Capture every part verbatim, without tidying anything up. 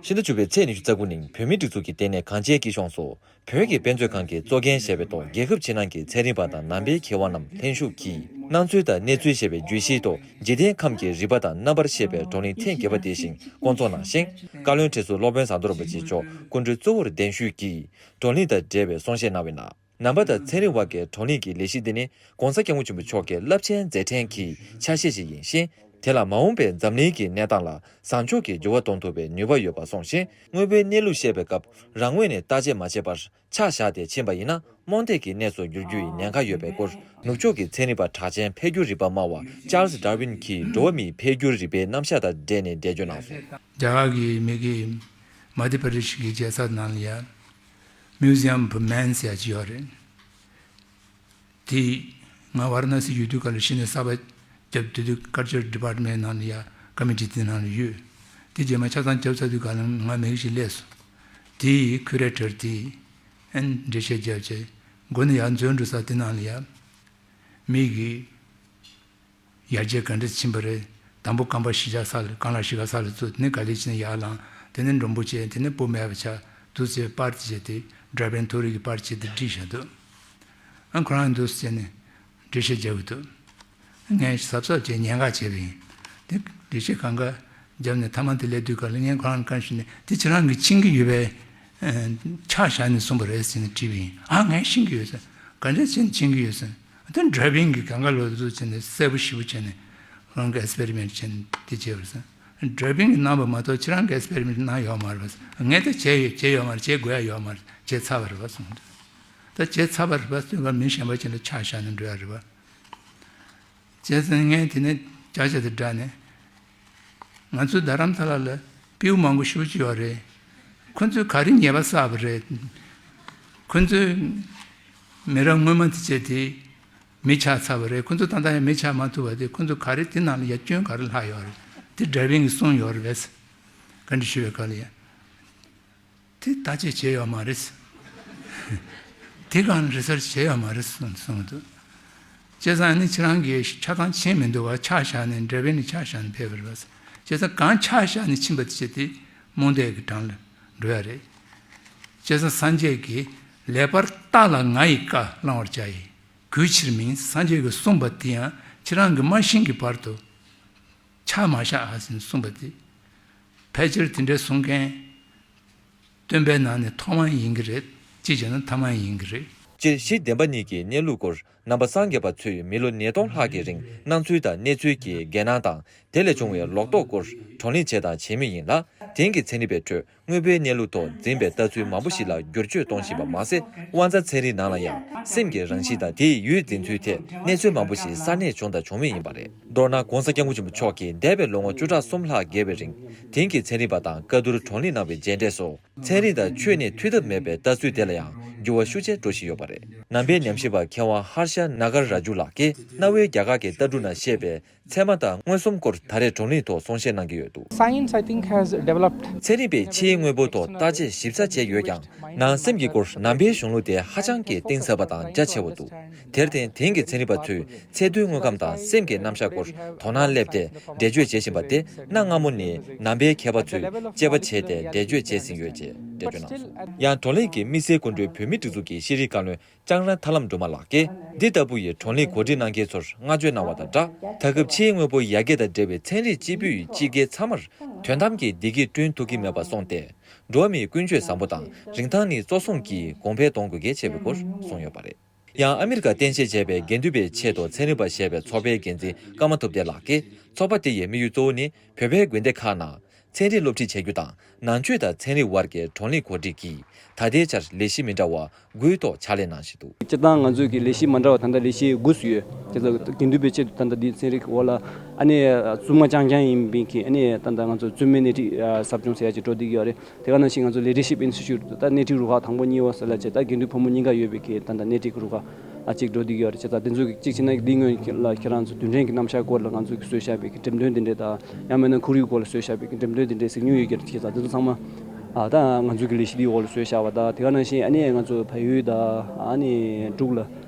ཕྱི་ཟླ་བཅུ་པའི་ཚེས་ཉི་ཤུ་རྩ་དགུ་ཉིན་བོད་མིའི་སྒྲིག་འཛུགས་ཀྱི་ལྟེ་གནས་གངས་ཅན་སྐྱིད་གཤོངས་སུ། བོད་ཀྱི་དཔེ་མཛོད་ཁང་གིས་གཙོ་འགན་བཞེས་པའི་ཐོག་རྒྱལ་ཁབ་ཕྱི་ནང་གི་ཚན་རིག་པ་དང་ནང་པའི་མཁས་དབང་རྣམས་ལྷན་ཞུགས་ཀྱིས་སྣང་ཚུལ་དང་གནས་ཚུལ་ཞེས་པའི་བརྗོད་གཞིའི་ཐོག་འཇིག་རྟེན་ཁམས་ཀྱི་རིག་པ་དང་རྣམ་པར་ཤེས་པའི་བགྲོ་གླེང་ཐེངས་བརྒྱད་པ་དེ་བཞིན་བསྐོང་ཚོགས་གནང་ཞིང་། བཀའ་བློན་ཁྲི་ཟུར་སློབ་དཔོན་ཟམ་གདོང་རིན་པོ་ཆེ་མཆོག་སྐུ་མགྲོན་གཙོ་བོར་གདན་ཞུས་ཀྱིས་བགྲོ་གླེང་དང་འབྲེལ་བའི་གསུང་བཤད་གནང་བའི་ནང་། ནང་པ་དང་ཚན་རིག་དབར་གྱི་བགྲོ་གླེང་གི་ལས་གཞི་འདི་ནི་༸གོང་ས་༸སྐྱབས་མགོན་ཆེན་པོ་མཆོག་གི་རླབས་ཆེན་མཛད་འཕྲིན་གྱི་ཆ་ཤས་ཤིག་ཡིན་ཞིང་། དེ་ལ་མ་འོངས་པའི་འཛམ་གླིང་གི་གནས་སྟངས་ལ་བཟང་ཕྱོགས་ཀྱི་འགྱུར་བ་གཏོང་ཐུབ་པའི་ནུས་པ་ཡོད་པ་གསུངས་ཤིང་། དངོས་པོའི་གནས་ལུགས་བཤད་པའི་སྐབས་རང་ངོས་ནས་བརྟག་དཔྱད་མ་བྱས་པར་ཆ་བཞག་སྟེ་ཕྱིན་པ་ཡིན་ན་རྨོངས་དད་ཀྱི་གནས་སུ་འགྱུར་རྒྱུ་ཡི་ཉེན་ཁ་ཡོད་པའི་སྐོར། ནུབ་ཕྱོགས་ཀྱི་ཚན་རིག་པ་གྲགས་ཅན་འཕེལ་འགྱུར་རིག་པ་སྨྲ་བ་ཅཱརལ་ཌར་ཝིན་གྱིས་འགྲོ་བ་མིའི་འཕེལ་འགྱུར་རིག་པའི་རྣམ་གཞག་དང་འབྲེལ་ནས་འགྲེལ་བརྗོད་གནང་སོང་། རྒྱ་གར་གྱི་མི་གི་མ་དྷྱ་པྲ་དེ་ཤི་གི་རྒྱལ་ས་ནང་ལ་ཡ་Museum of Man ཟེར་ཡ་ཅིག་ཡོད་རེད། དེ་ང་ཝཱ་ར་ཎ་སི་ཡོད་དུས་ག་ལ་གཞི་ནས་གསར་པ་བརྒྱབ་དུས་དུས་Culture Department ནང་ལ་ཡ་Committee དེ་ནང་ལ་ཡོད། དེ་རྗེས་མ་ཆ་ཚང་བརྒྱབ་ཚར་དུས་ག་ལ་ང་མི་གི་ཞིག་སླེབས་སོང་། དེ་Curator དེ་ཨན་འགྲེལ་བཤད་བརྒྱབ་བྱས་མགོ་ནས་ཡར་འཛུལ་འགྲོ་ས་དེ་ནང་ལ་ཡ་མི་གི་ཡར་རྒྱས་ག་འདྲ་ཕྱིན་པ་རེད། དང་པོ་རྐང་པ་བཞི་ཆ་ས་ལ་རྐང་ལག་བཞི་ཀ་ས་ལ་བཙུགས། དེ་ནས་ག་ལེར་ཕྱིན་ཡར་ལངས། དེ་ནས་འགྲོན་པོ་བྱས། དེ་ནས་སྤུ་མེད་པ་ཆགས་འདུག་ཅེས་པར་དེ་བྱས་ཏེ་Dravin Theory གི་པར་བྱས་ཏེ་བྲིས་བཞག་འདུག་ཨ་ཁོ་རང་འདུག་ཟེར་ནས་འགྲེལ་བཤད་རྒྱག་གི་འདུག་ངས་གཟབ་གཟབ་བྱས་ཉེན་ཁ་བྱས་པ་ཡིན། དེ་འགྲེལ་བཤད་གང་ག་བརྒྱབ་ནས་ཐ་མ་དེ་སླེབས་དུས་ག་ལ་ངས་ཁོ་རང་ལ་བཀའ་ཞུས་ནས་དེ་ཁྱེད་རང་གིས་ཤེས་ཀྱི་ཡོད་པས་ཆ་བཞག་ནས་གསུངས་པ་རེད་ཟེར་ནས་དྲིས་པ་ཡིན། ཨ་ངས་ཤེས་ཀྱི་ཡོད་ཟེར། ག་འདྲ་བྱས་ནས་ཤེས་ཀྱི་ཡོད་ཟེར། དེ་Dravin གིས་གང་ག་ལོ་ཚོད་བྱས་ནས་གསལ་པོ་ཞིབ་པོ་བྱས་ནས་རང་གི་experiment བྱས་ནས་དེ་བྱས་པ་རེད་ཟེར། Dravin གིས་གནང་བ་མ་གཏོགས་ཁྱེད་རང་གི་experiment གནང་ཡོད་མ་རེད་པ། ངས་ད་བྱས་ཡོད་བྱས་ཡོད་མ་རེད། བྱེད་དགོས་ཡ་ཡོད་མ་རེད། བྱས་ཚར་བ་རེད་པ་གསུངས་འདུག་ད་བྱས་ཚར་བ་རེད་པ་ཟེར་བ་མི་གཞན་པ་ཅིག་ལ་ཆ་བཞག་ནས་འགྲོ་ཡ་རེད་པ། བྱས་ཙང་ངས་དེ་ནས་བརྒྱ་ཆ་དེ་བསྒྲགས་ནས། ང་ཚོའི་རྡ་རམ་ས་ལ་ལ་སྤྲེའུ་མང་པོ་ཞེ་པོ་ཅིག་ཡོད་རེད། ཁོ་ཚོས་ག་རེ་ཉེས་པ་བསགས་པ་རེད། ཁོ་ཚོས་མི་རབས་སྔོན་མ་དེ་བྱས་ཏེ་མི་ཆགས་ཚར་བ་རེད། ཁོ་ཚོ་ད་ལྟ་ཡང་མི་ཆགས་མ་ཐུབ་པ་དེ་ཁོ་ཚོ་ག་རེ་དེ་ནང་ལ་ཡ་སྐྱོན་ག་རེ་ལྷག་ཡོད་རེད། དེ་Dravin གིས་གསུངས་ཡོད་རེད་པས། བཀའ་འདྲི་ཞུ་བའི་སྐབས་ལ་ཡ། དེ་བརྟག་དཔྱད་བྱས་ཡོད་མ་རེད། དེ་གང་research བྱས་ཡོད་མ་རེད་གསུངས་གསུངས་འདུག་བྱས་ཙང་ནི་ཁྱེད་རང་གིས་ཆ་ཚང་ཕྱིན་མི་འདུག་བ། ཆ་བཞག་ནས་Dravin ནི་ཆ་བཞག་ནས་ཕེབས་པ་རེད་བ། བྱས་ཙང་གང་ཆ་བཞག་ནས་ཕྱིན་པ་དེ་བྱས་ཏེ་རྨོངས་དད་ཀྱི་གྲངས་ལ་འགྲོ་ཡ་རེད། བྱས་ཙང་སངས་རྒྱས་ཀྱིས་ལེགས་པར་བརྟགས་ལ་ང་ཡི་བཀའ་བླང་བར་བྱ་ཡི། གུས་ཕྱིར་མིན་སངས་རྒྱས་ཀྱིས་གསུངས་པ་དེ་ཡང་ཁྱེད་རང་གིས་མ་ཤེས་ཀྱི་བར་དུ་ཆ་མ་བཞག་ཨ་ཟེར་ནས་གསུངས་པ་དེ། ཕལ་ཆེར་དེ་འདྲའི་གསུང་མཁན་སྟོན་པའི་ནང་ནས་ཐོག་མ་ཡིན་གྱི་རེད། གཅིག་བྱས་ན་ཐ་མ་ཡིན་གྱི་རེད། སྤྱིར་གཞི་བདེན་པ་གཉིས་ཀྱི་གནས་ལུགས་སྐོར་ནང་པ་སངས་རྒྱས་པ་ཚོས་མི་ལོ་ཉིས་སྟོང་ལྷག་གི་རིང་སྣང་ཚུལ་དང་གནས་ཚུལ་གྱི་འགན་སྣང་དང་དེ་ལས་བྱུང་བའི་ལོག་རྟོག་སྐོར་བགྲོ་གླེང་བྱས་དང་བྱེད་མུས་ཡིན་ལ། དེང་གི་ཚན་རིག་པའི་ཁྲོད་དངོས་པོའི་གནས་ལུགས་ཐོག་འཛིན་པའི་ལྟ་ཚུལ་མང་པོ་ཞིག་ལ་བསྒྱུར་བཅོས་གཏོང་བཞིན་པ་མ་ཟད། དབང་རྩ་ཚན་རིག་ནང་ལ་ཡང་སེམས་ཀྱི་རང་བཞིན་དང་དེའི་ཡུལ་འཛིན་ཚུལ་ཐད་གནས་ཚུལ་མང་པོ་ཞིག་གསར་གནས་བྱུང་དང་འབྱུང་མུས་ཡིན་པ་རེད། མདོར་ན་༸གོང་ས་༸སྐྱབས་མགོན་ཆེན་པོ་མཆོག་གིས་འདས་པའི་ལོ་ངོ་བཅུ་ཕྲག་གསུམ་ལྷག་བརྒལ་བའི་རིང་དེང་གི་ཚན་རིག་པ་དང་བཀའ་བསྡུར་བགྲོ་གླེང་གནང་བའི་མཇལ་འཕྲད་སོགས་ཚན་རིག་དང་ཆོས་ནི་མཐུད་ཐབས་མེད་པའི་ལྟ་ཚུལ་དེ་ལ་ཡང་འགྱུར་བ་ཤུགས་ཆེན་འགྲོ་བཞིན་ཡོད་པ་རེད། ནང་པའི་ཉམས་ཞིབ་པ་མཁས་དབང་ཧར་ཤ་ནཱ་གར་ར་ཇུ་ལགས་ཀྱིས་གནའ་བོའི་རྒྱ་གར་གྱི་ལྟ་གྲུབ་ནང་བཤད་པའི་ཚད་མ་དང་མངོན་སུམ་སྐོར་ད་རེས་བགྲོ་གླེང་ཐོག་གསུང་བཤད་གནང་གི་ཡོད་འདུག Science, I think, has developed. ཚན་རིག་པས་ཕྱིའི་དངོས་པོ་ཐོག་བརྟག་དཔྱད་ཞིབ་ཚགས་བྱས་ཡོད་ཀྱང་ནང་སེམས་ཀྱི་སྐོར་ནང་པའི་གཞུང་ལུགས་དེ་ཧ་ཅང་གི་གཏིང་ཟབ་པ་དང་རྒྱ་ཆེ་བ་འདུག་དེར་བརྟེན་དེང་གི་ཚན་རིག་པ་ཚོས་ཚད་རྡུལ་དངོས་ཁམས་དང་སེམས་ཀྱི་རྣམ་གཞག་སྐོར་དོ་སྣང་སླེབས་ཏེ་འགྲེལ་བརྗོད་བྱེད་བཞིན་པ་དེ་གནའ་སྔ་མོ་ནས་ནང་པའི་མཁས་པ་ཚོས་དཔྱད་པ་བྱས་ཏེ་འགྲེལ་བརྗོད་བྱས་ཟིན་ཡོད་ཅེས་འགྲེལ་བརྗོད་གནང་སོང་། ཡང་བགྲོ་གླེང་གི་དམིགས་བསལ་སྐུ་མགྲོན་བོད་མིའི་སྒྲིག་འཛུགས་ཀྱི་ཤེས་རིག་བཀའ་བློན་ལྕང་ར་ཐར་ལམ་སྒྲོལ་མ་ལགས་ཀྱིས་འདི་ལྟ་བུ་ཡི་བགྲོ་གླེང་གོ་སྒྲིག་གནང་མཁན་ཚོར་བསྔགས་བརྗོད་གནང་བ་དང་སྦྲགས། ད་སྐབས་ཕྱིའི་དངོས་པོ་ཡར་རྒྱས་དང་འབྲེལ་བའི་ཚན་རིག་སྤྱི་སྤྱོད་ཡི་སྤྱི་སྒེར་ཚང་མར་དོན་དམ་གྱི་བདེ་སྐྱིད་བསྐྲུན་ཐུབ་ཀྱི་མེད་པ་སོང་སྟེ། འགྲོ་བ་མིའི་ཀུན་སྤྱོད་བཟང་པོ་དང་རིན་ཐང་ནི་གཙོ་བཟུང་གིས་གོང་འཕེལ་གཏོང་དགོས་གལ་ཆེ་བའི་སྐོར་གསུངས་ཡོད་པ་རེད། ཡང་ཨ་མི་རི་ཀར་རྟེན་གཞི་བྱས་པའི་དགེ་འདུན་པའི་ཆེད་དུ་ཚན་རིག་པ་ཞེས་པའི་ཚོགས་པའི་འགན་འཛིན་ཀརྨ་ཐུབ་བསྟན་ལགས་ཀྱིས་ཚོགས་པ་དེ་ཡི་དམིགས་ཡུལ་གཙོ་བོ་ནི་བོད་པའི་དགོན་སྡེ་ཁག་ནང་ཚན་རིག་སློབ་ཁྲིད་བྱ་རྒྱུ་དང་ནང་ཆོས་དང་ཚན་རིག་དབར་གྱི་བགྲོ་གླེང་གོ་སྒྲིག་གིས་ད་ལྟའི་ཆར་ལས་གཞི་མི་འདྲ་བ་དགུའི་ཐོག་ཕྱག་ལས་གནང་བཞིན་འདུག་སྤྱིར་བཏང་ང་ཚོའི་གི་ལས་གཞི་མ་འདྲ་བ་ད་ལྟ་ལས་གཞི་དགུ་ཙམ་ཡོད། དེ་ཚོ་དགེ་འདུན་པའི་ཆེད་དུ་ད་ལྟ་འདི་ཚན་རིག་འོག་ལ་ཨ་ནི་རྩུབ་མ་རྐྱང་རྐྱང་ཡིན་པའི་གི་ཨ་ནི་ད་ལྟ་ང་ཚོ་རྩོད་མེད་སྣེ་ཁྲིད་ཟབ་སྦྱོང་ཟེར་ཡ་ཅིག་འགྲོ་བསྡད་ཀྱི་ཡོད་རེད། དེ་ག་ནང་བཞིན་ང་ཚོ་Leadership Institute ད་སྣེ་ཁྲིད་རུ་ཁག་དང་པོ་གཉིས་པ་ཟེར་ལ་བྱས་ད་དགེ་འདུན་ཕོ་མོ་གཉིས་ཀ་ཡོད་པའི་གི་ད་ལྟ་སྣེ་ཁྲིད་རུ་ཁག་ཨ་གཅིག་འགྲོ་བསྡད་ཀྱི་ཡོད་རེད། བྱས་ཙང་དེ་ཚོ་གི་གཅིག་བྱས་ན་འདི་སྔོན་ལ་ཁྱེད་རང་ཚོ་རྡུལ་ཕྲན་གྱི་རྣམ་གཞག་སྐོར་ལ་ང་ཚོ་གི་བཟོས་བཞག་པའི་གི་འགྲེམས་སྟོན་དེ་འདྲས་དང་ཡང་མིན་ན་ཁོར་ཡུག་སྐོར་ལ་བཟོས་བཞག་པའི་གི་འགྲེམས་སྟོན་དེ་འདྲས་གཟིགས་མྱོང་ཡོད་ཀྱི་རེད། བྱས་ཙང་དེ་ཚོ་ཚང་མ་ཨ་ད་ང་ཚོ་གི་ལས་གཞི་འདིའི་འོག་ལ་བཟོས་བཞག་པ་དང་དེ་ག་ནང་བཞིན་ཨ་ནི་ང་ཚོ་བལ་ཡུལ་དང་ཨ་ནི་འབྲུག་ལ་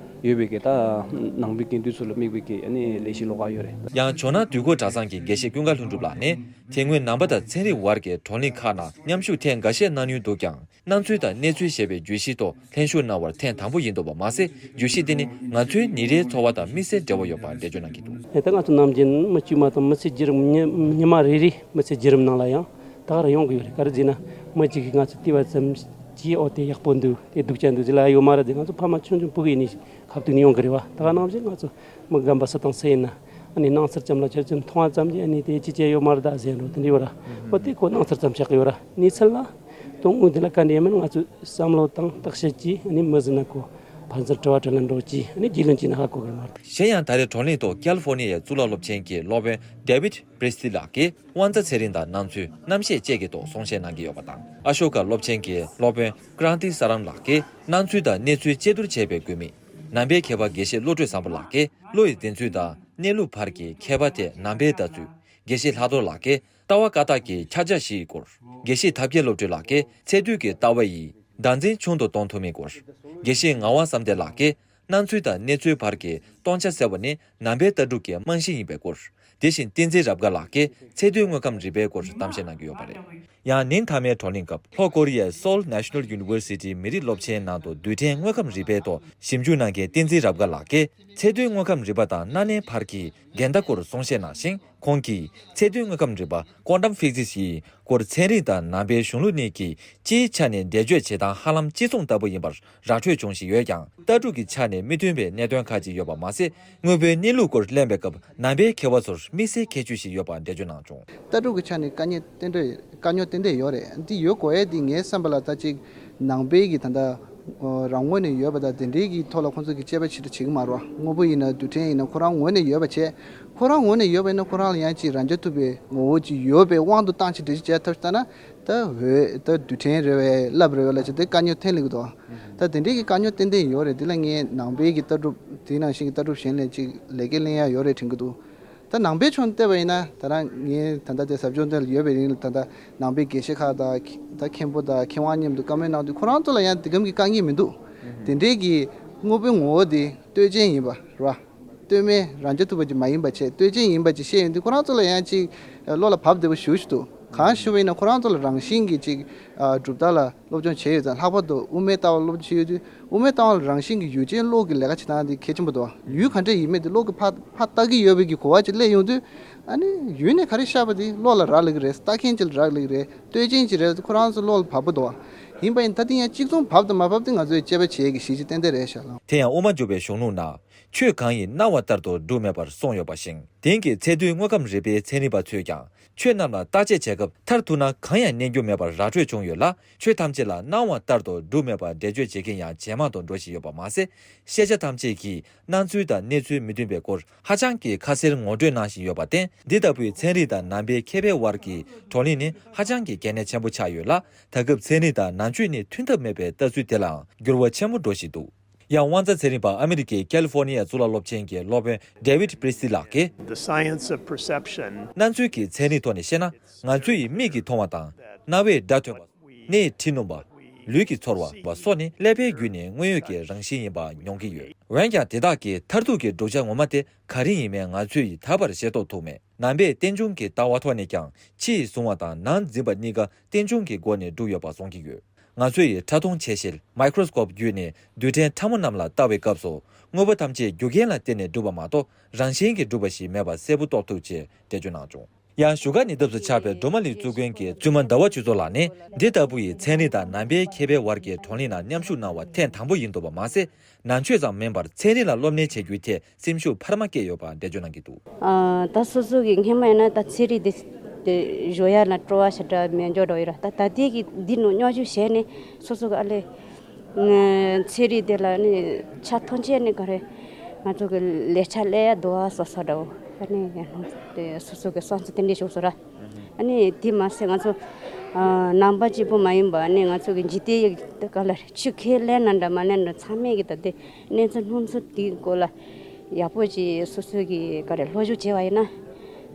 ཡོད་པའི་གི་ད་ནང་པའི་དགེ་འདུན་ཚོ་ལ་དམིགས་པའི་གི་ཨ་ནི་ལས་གཞི་ལོགས་ཀ་ཡོད་རེད། ཡང་ཇོ་ནང་དུས་འཁོར་གྲྭ་ཚང་གི་དགེ་བཤེས་ཀུན་དགའ་ལྷུན་གྲུབ་ལགས་ནས། དེ་སྔོན་ནང་པ་དང་ཚན་རིག་དབར་གྱི་བགྲོ་གླེང་ཁག་ནང་མཉམ་ཞུགས་ཐེངས་འགའ་ཤས་གནང་མྱོང་འདུག་ཀྱང་། སྣང་ཚུལ་དང་གནས་ཚུལ་ཞེས་པའི་བརྗོད་གཞིའི་ཐོག་ལྷན་ཞུགས་གནང་བར་ཐེངས་དང་པོ་ཡིན་འདུག་པ་མ་ཟད། བརྗོད་གཞི་དེ་ནི་ང་ཚོའི་ཉིན་རེའི་འཚོ་བ་དང་དམིགས་བསལ་འབྲེལ་བ་ཡོད་པ་འགྲེལ་བརྗོད་གནང་གི་འདུག། ད་ང་ཚོ་ནམ་རྒྱུན་མི་དཀྱུས་མ་དང་མི་ཚེ་བརྒྱུད་རིམ་ཉི་ཉི་མ་རེ་རེ་མི་ཚེ་བརྒྱུད་རིམ་ནང་ལ་ཡང་ད་ག་རང་ཡོང་གི་ཡོད་རེད། ག་རེ་ཟེར་ན་མི་གཅིག་གིས་ང་ཚོ་བལྟས་པ་ཙམ་གྱིས་ཨོ་དེ་ཡག་པོ་འདུག་དེ་སྡུག་ཅག་འདུག་ཅི་ལ་ཡོད་མ་རེད། དེ་ང་ཚོ་ཕ་མ་ཆུང་ཆུང་ཕྲུ་གུ་ཡིན་ནི་ཁ་ཐུག་ནས་ཡོང་གི་རེད་བ། ད་ག་ནང་བཞིན་ང་ཚོ་མི་རྒན་པ་སུ་དང་སུ་ཡིན་ན་ཨ་ནི་སྣང་ཚུལ་ཙམ་ལ་ཆ་ཚང་མཐོང་བ་ཙམ་གྱིས་ཨ་ནི་དེ་ཅི་བྱས་ཡོད་མ་རེད་ད་ཟེར་འགྲོ་དེ་འདྲ་ཡོད་ར། ཨོ་དེ་ཁོ་སྣང་ཚུལ་ཙམ་ཆགས་ཀྱི་ཡོད་ར། གནས་ཚུལ་ལ་དོན་དངོས་དེ་ལ་ག་འདྲ་ཡིན་མིན་ང་ཚོས་བསམ་བློ་བཏང་བརྟག་དཔྱད་ཀྱིས་ཨ་ནི་མི་ཟིན་ན་ཁོ་ཕན་ཚུན་དྲི་བ་དྲིས་ལན་འགྲོ་ཀྱིས་ཨ་ནི་རྒྱུས་ལོན་བྱས་ན་ཧ་གོ་གི་མ་རེད། གཞན་ཡང་ད་རེས་བགྲོ་གླེང་ཐོག་ཀལ་ཧྥོར་ནི་ཡའི་གཙུག་ལག་སློབ་ཆེན་གྱི་སློབ་དཔོན་David Priestley་ལགས་ཀྱིས་དབང་རྩ་ཚན་རིག་དང་སྣང་ཚུལ་རྣམ་བཤད་བཅས་ཀྱི་ཐོག་གསུང་བཤད་གནང་གི་ཡོད་པ་དང་། ཨ་ཤོ་ཀ་སློབ་ཆེན་གྱི་སློབ་དཔོན་Kranti Saran ལགས་ཀྱིས་སྣང་ཚུལ་དང་གནས་ཚུལ་དཔྱད་བསྡུར་བྱས་པའི་བཀོད་མིག། ནང་པའི་མཁས་པ་དགེ་བཤེས་བློ་གྲོས་བཟང་པོ་ལགས་ཀྱིས་བློ་ཡི་བདེན་ཚུལ་དང་གནས་ལུགས་བར་གྱི་ཁྱད་པར་ཐད་ནང་པའི་ལྟ་ཚུལ། དགེ་བཤེས་ལྷག་རྡོར་ལགས་ཀྱིས་ལྟ་བ་བཀའ་རྟགས་ཀྱི་ཕྱག་རྒྱ་བཞི་ཡི་སྐོར། དགེ་བཤེས་ཐབས་མཁས་བློ་གྲོས་ལགས་ཀྱིས་ཚད་རྡུལ་གྱི་ལྟ་བ་ཡིས་བདག་འཛིན་ཆུང་དུ་གཏོང་ཐུབ་མིན་སྐོར། དགེ་བཤེས་ངག་དབང་བསམ་གཏན་ལགས་ཀྱིས་སྣང་ཚུལ་དང་གནས་ཚུལ་བར་གྱི་སྟོང་ཆ་ཟེར་བ་ནི་ནང་པའི་ལྟ་གྲུབ་ཀྱི་རྨང་གཞི་ཡིན་པའི་སྐོར། དེ་བཞིན་བསྟན་འཛིན་རབ་དགའ་ལགས་ཀྱིས་ཚད་རྡུལ་དངོས་ཁམས་རིག་པའི་སྐོར་གཏམ་བཤད་གནང་གི་ཡོད་པ་རེད། ཡང་ཉིན་མཐའ་མའི་བགྲོ་གླེང་སྐབས་ལྷོ་ཀོ་རི་ཡའི་Seoul National University མི་རིགས་སློབ་ཆེན་ནང་དུ་རྡུལ་ཕྲན་དངོས་ཁམས་རིག་པའི་ཐོག་ཞིབ་འཇུག་གནང་མཁན་བསྟན་འཛིན་རབ་དགའ་ལགས་ཀྱིས་ཚད་རྡུལ་དངོས་ཁམས་རིག་པ་དང་སྣ་ལེན་བར་གྱི་འགལ་ཟླ་སྐོར་གསུང་བཤད་གནང་ཞིང་། ཁོང་གིས་ཚད་རྡུལ་དངོས་ཁམས་རིག་པ་Quantum Physics ཡི་སྐོར་ཚན་རིག་དང་ནང་པའི་གཞུང་ལུགས་གཉིས་ཀྱི་སྤྱིའི་ཆ་ནས་འགྲེལ་བརྗོད་བྱེད་སྟངས་ཧ་ལམ་གཅིག་མཚུངས་ལྟ་བུ་ཡིན་པར་ར་འཕྲོད་བྱུང་བཞིན་ཡོད་ཀྱང་། ལྟ་གྲུབ་ཀྱི་ཆ་ནས་མི་མཐུན་པའི་གནད་དོན་ཁག་ཅིག་ཡོད་པ་མ་ཟད། དངོས་པོའི་གནས་ལུགས་སྐོར་གླེང་བའི་སྐབས་ནང་པའི་མཁས་པ་ཚོར་དམིགས་བསལ་ཁྱད་ཆོས་ཤིག་ཡོད་པ་འགྲེལ་བརྗོད་གནང་བྱུང་། ལྟ་གྲུབ་ཀྱི་ཆ་ནས་དཀའ་ངལ་ཏན་ཏན་དཀའ་རྙོག་ཏན་ཏན་ཡོད་རེད། འདི་ཡོད་དགོས་ཡས་འདི་ངའི་བསམ་པ་ལ་ད་ཅིག་ནང་པའི་གི་ད་ལྟ་རང་ངོས་ནས་ཡོད་པ་དང་དེ་འདྲའི་གི་ཐོག་ལ་ཁོང་ཚོ་གི་དཔྱད་པ་ཞིབ་ཕྲ་བྱེད་ཀྱི་མ་རེད་བ། དངོས་པོ་ཡིན་ན་རྡུལ་ཕྲན་ཡིན་ན་ཁོ་རང་ངོས་ནས་ཡོད་པ་བྱས། ཁོ་རང་ངོས་ནས་ཡོད་པ་ཡིན་ན་ཁོ་རང་ལ་ཡང་ཅིག་རང་རྐྱ་ཐུབ་པའི་ངོ་བོ་ཅིག་ཡོད་པའི་དབང་དུ་བཏང་ཅིག་འགྲེལ་བཤད་བྱས་ཐབས་ཤིག་བཏང་ན། ད་འོད་ད་རྡུལ་ཕྲན་རེད་བས་ལབ་རེད་བས་ལ་ཅིག་དེ་དཀའ་རྙོག་འཐེན་ལེ་གི་འདུག། ད་དེ་འདྲའི་གི་དཀའ་རྙོག་ཏན་ཏན་ཡོད་རེད། དེ་ལ་ངས་ནང་པའི་གི་ལྟ་གྲུབ་དེའི་ནང་བཞིན་གི་ལྟ་གྲུབ་གཞན་ལ་ཅིག་ལས་ཀ་ལེན་ཡ་ཡོད་རེད་དྲན་གི་འདུག། ད་ནང་པའི་ཕྱོགས་ནས་བལྟས་པ་ཡིན་ན་ད་རང་ངས་ད་ལྟ་དེ་ཟབ་སྦྱོང་དེ་ལ་ཡོད་པའི་རིང་ལ་ད་ལྟ་ནང་པའི་དགེ་བཤེས་ཁག་དང་ད་མཁན་པོ་དང་མཁས་དབང་མཉམ་དུ་བཀའ་མོལ་གནང་དུས་ཁོ་རང་ཚོ་ལ་ཡང་དེ་གམ་གི་དཀའ་ངལ་མི་འདུག། དེ་འདྲའི་གི་དངོས་པོའི་ངོ་བོ་དེ་ལྟོས་ཅན་ཡིན་པ་རེད་བ། ལྟོས་མེད་རང་རྐྱ་ཐུབ་པ་ཅིག་མ་ཡིན་པ་བྱས་ལྟོས་ཅན་ཡིན་པ་ཅིག་བཤད་ཡོང་དུས་ཁོ་རང་ཚོ་ལ་ཡང་ཅིག་བློ་ལ་བབས་བདེ་པོ་ཞེ་པོ་ཞིག་འདུག། གང་ཞུ་བ་ཡིན་ན་ཁོ་རང་ཚོ་ལ་རང་བཞིན་གྱི་ཅིག་གྲུབ་རྟགས་ལ་སློབ་སྦྱོང་བྱས་ཡོད་ཙང་། ལྷག་པར་དུ་དབུ་མའི་ལྟ་བ་སློབ་སྦྱོང་བྱས་ཡོད་དུས་དབུ་མའི་ལྟ་བ་ལ་རང་བཞིན་གྱི་ཡུལ་ཅན་བློ་གི་ལས་ཀ་བྱེད་སྟངས་དེ་གལ་ཆེན་པོ་འདུག། ཡུལ་ག་འདྲ་ཡིན་མིན་དེ་བློ་གི་ཕར་ཕར་ལྟ་གི་ཡོད་པའི་གི་གོ་བ་ཅིག་སླེབས་ཡོང་དུས། ཨ་ནི་ཡུལ་ནས་ག་རེ་ཤར་བ་དེ་བློ་ལ་རག་ལེ་གི་རེད། ལྟ་མཁན་ཅིག་ལ་རག་ལེ་གི་རེད། ལྟོས་ཅན་ཅིག་རེད། ཁོ་རང་ཚོ་བློ་ལ་བབས་པོ་འདུག། ཡིན་པ་ཡིན་ད་དེ་ཡང་གཅིག་མཚུངས་བབས་དང་མ་བབས་དེ་ང་ཚོས་དཔྱད་པ་བྱེད་ཡས་ཀྱི་གཞི་ཅིག་ཏན་ཏན་རེད་ཤག་ལགས། དེ་ཡང་དབུ་མ་འཇུག་པའི་གཞུང་ལུགས་ནང་། ཆོས་གང་ཡིན་སྣང་བ་ལྟར་དུ་སྒྲུབ་མེད་པར་གསུངས་ཡོད་པ་བཞིན། དེང་གི་ཚད་རྡུལ་དངོས་ཁམས་རིག་པའི་ཚན་རིག་པ་ཚོས་ཀྱང་ཆོས་རྣམས་ལ་བརྟག་དཔྱད་བྱེད་སྐབས་མཐར་ཐུག་ན་གང་ཡང་གནས་རྒྱུ་མེད་པར་ར་འཕྲོད་བྱུང་ཡོད་ལ། ཆོས་ཐམས་ཅད་ལ་སྣང་བ་ལྟར་དུ་སྒྲུབ་མེད་པར་འགྲེལ་བརྗོད་བྱེད་མཁན་ཡང་ཇེ་མང་དུ་འགྲོ་བཞིན་ཡོད་པ་མ་ཟད། ཤེས་བྱ་ཐམས་ཅད་ཀྱིས་སྣང་ཚུལ་དང་གནས་ཚུལ་མི་མཐུན་པའི་སྐོར་ཧ་ཅང་གི་ཁ་གསལ་ངོ་སྤྲོད་གནང་བཞིན་ཡོད་པར་བརྟེན། འདི་ལྟ་བུའི་ཚན་རིག་དང་ནང་པའི་མཁས་པའི་དབར་གྱི་བགྲོ་གླེང་ནི་ཧ་ཅང་གི་གལ་གནད་ཆེན་པོ་ཆགས་ཡོད་ལ། ད་སྐབས་ཚན་རིག་དང་ནང་ཆོས་གཉིས་མཐུན་ཐབས་མེད་པའི་ལྟ་ཚུལ་དེ་ལའང་འགྱུར་བ་ཆེན་པོ་འགྲོ་བཞིན་འདུག། ཡང་དབང་རྩ་ཚན་རིག་པ་ཨ་མི་རི་ཀའི་ཀལ་ཧྥོར་ནི་ཡ་གཙུག་ལག་སློབ་ཆེན་གྱི་སློབ་དཔོན་David Priestley ལགས་ཀྱིས། The science of perception. སྣང་ཚུལ་གྱི་ཚན་རིག་ཐོག་ནས་བཤད་ན། ང་ཚོ་ཡི་མིག་གིས་མཐོང་བ་དང་། རྣ་བས་སྒྲ་ཐོས་པ། སྣའི་དྲི་སྣོམ་པ། ལུས་ཀྱིས་ཚོར་བ་བ་སོགས་ནི་ཀླད་པའི་བརྒྱུད་ནས་དངོས་ཡོད་ཀྱི་རང་བཞིན་ཡིན་པ་མྱོང་གི་ཡོད། འོན་ཀྱང་དེ་དག་གི་མཐར་ཐུག་གི་བསྒྲུབ་བྱ་ངོ་མ་དེ་ག་རེ་ཡིན་མིན་ང་ཚོ་ཡིས་ད་བར་ཤེས་རྟོགས་ཐུབ་མེད། ནང་པས་རྟེན་འབྱུང་གི་ལྟ་བ་ཐོག་ནས་ཀྱང་ཕྱི་ཡི་གཟུང་བ་དང་ནང་འཛིན་པ་གཉིས་ཀ་རྟེན་འབྱུང་གི་སྒོ་ནས་གྲུབ་ཡོད་པ་གསུང་གི་ཡོད། ང་ཚོ་ཡིས་ཕྲ་མཐོང་ཆེ་ཤེལ་མའི་ཀྲོ་སི་ཀོབ་བརྒྱུད་ནས་རྡུལ་ཕྲན་ཕྲ་མོ་རྣམས་ལ་ལྟ་བའི་སྐབས་སུ། དངོས་པོ་ཐམས་ཅད་རྒྱུ་རྐྱེན་ལ་བརྟེན་ནས་གྲུབ་པ་མ་གཏོགས་རང་བཞིན་གྱིས་གྲུབ་པ་ཞིག་མེད་པ་གསལ་པོ་རྟོགས་ཐུབ་ཅེས་འགྲེལ་བརྗོད་གནང་བྱུང་། ཡང་བཞུགས་སྒར་ཉེ་འདབས་སུ་ཆགས་པའི་སྒྲོལ་མ་གླིང་གཙུག་དཔོན་གྱི་བཙུན་མ་ཟླ་བ་ཆོས་མཚོ་ལགས་ནི། འདི་ལྟ་བུ་ཡི་ཚན་རིག་དང་ནང་པའི་མཁས་པའི་དབར་གྱི་བགྲོ་གླེང་ནང་མཉམ་ཞུགས་གནང་བ་ཐེངས་དང་པོ་ཡིན་འདུག་པ་མ་ཟད། ནང་ཆོས་ཙམ་མིན་པར་ཚན་རིག་ལ་སློབ་གཉེར་བྱེད་རྒྱུའི་ཐད་སེམས་ཤུགས་འཕར་མ་བསྐྱེད་ཡོད་པ་འགྲེལ་བརྗོད་གནང་གི་འདུག། ཨ། ད་སོ་སོ་གི་སྔོན་མ་ཡིན་ན་ད་ཚན་རིག་འདི་དེ་བཞོ་ཡ་ན་སྤྲོ་བ་ཞེ་དྲག་མེད་འཇོག་འགྲོ་ཡོད་ར། ད་ད་ལྟའི་གི་འདི་ནང་སྙོག་འཇུག་བྱས་ནས་སོ་སོ་གི་ཨ་ལས། ཚན་རིག་དེ་ལ་ནི་ཆ་མཐོང་ཆེན་ནི་ག་རེ། ང་ཚོ་གི་ལས་ཆ་ལས་ཡ་འདུག་ཨ་སོ་སོ་འདྲ་བོ། ཨ་ནི་ཡང་དེ་སོ་སོ་གི་བསམ་ཚུལ་དེ་འདྲ་བྱུང་སོང་ར། ཨ་ནི་དེ་མ་ཟད་ང་ཚོ་ནང་པ་གཅིག་པུ་མ་ཡིན་པ་ཨ་ནི་ང་ཚོ་གི་འཇིག་རྟེན་ག་ལ་ཆུ་ཁས་ལེན་ན་འདྲ་མ་ལེན་འདྲ་ཚང་མས་གི་ད་དེ་གནས་ཚུལ་སྣང་ཚུལ་དེའི་སྐོར་ལ་ཡག་པོ་ཅིག་སོ་སོ་གི་ག་རེ་སློབ་སྦྱོང་བྱས་པ་ཡིན་ན།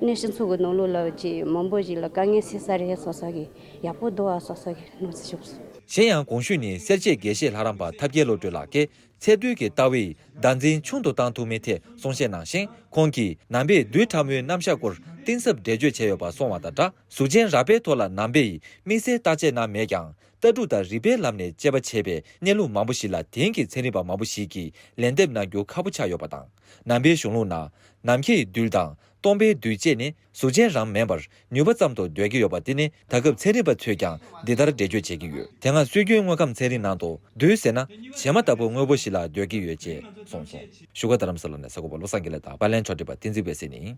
ཨ་ནི་སྤྱི་ཚོགས་གི་ནང་ལོགས་ལ་ཅིག་མང་པོ་ཅིག་ལ་དཀའ་ངལ་སེལ་ས་རེད་སོ་སོ་གི་ཡག་པོ་འདུག་ཨ་སོ་སོ་གི་སྣང་ཚུལ་བྱུང་སོང་། གཞན་ཡང་གོང་ཞུས་ནི་སེར་བྱེས་དགེ་བཤེས་ལྷ་རམས་པ་ཐབས་མཁས་བློ་གྲོས་ལགས་ཀྱིས་ཚེ་དུས་ཀྱི་ལྟ་བས་བདག་འཛིན་ཆུང་དུ་བཏང་ཐུབ་མིན་ཐད་གསུང་བཤད་གནང་ཞིང་། ཁོང་གིས་ནང་པས་རྡུལ་ཕྲ་མོའི་རྣམ་གཞག་སྐོར་གཏིང་ཟབ་འགྲེལ་བརྗོད་བྱས་ཡོད་པ་གསུངས་བ་དང་སྦྲགས། གཟུགས་ཅན་རགས་པའི་ཐོག་ལ་ནང་པས་དམིགས་བསལ་བརྟག་དཔྱད་གནང་མེད་ཀྱང་། ལྟ་གྲུབ་དང་རིགས་པའི་ལམ་ནས་དཔྱད་པ་བྱས་པའི་གནས་ལུགས་མང་པོ་ཞིག་ལ་དེང་གི་ཚན་རིག་པ་མང་པོ་ཞིག་གིས་ལན་འདེབས་གནང་རྒྱུ་ཁག་པོ་ཆགས་ཡོད་པ་དང་། ནང་པའི་གཞུང་ལུགས་ནང་ནམ་མཁའི་རྡུལ་དང་སྟོང་པའི་རྡུལ་བཅས་ནི་གཟུགས་ཅན་རང་མིན་པར་ནུས་པ་ཙམ་དུ་འདོད་ཀྱི་ཡོད་པ་འདི་ནི། ད་སྐབས་ཚན་རིག་པ་ཚོས་ཀྱང་འདི་ལྟར་འགྲེལ་བརྗོད་བྱེད་ཀྱི་ཡོད། དེ་སྔ་སྲོལ་རྒྱུན་དངོས་ཁམས་ཚན་རིག་ནང་དུ་རྡུལ་ཟེར་ན་བྱེ་མ་ལྟ་བུ་དངོས་པོ་ཞིག་ལ་འདོད་ཀྱི་ཡོད་ཅེས་གསུངས་སོང་། བཞུགས་སྒར་རྡ་རམ་ས་ལ་ནས་གསར་འགོད་པ་བློ་བཟང་དགེ་ལེགས་དང་པར་ལེན་ཕྱོགས་སྒྲིག་པ་བསྟན་འཛིན་འོད་ཟེར་ཡིན།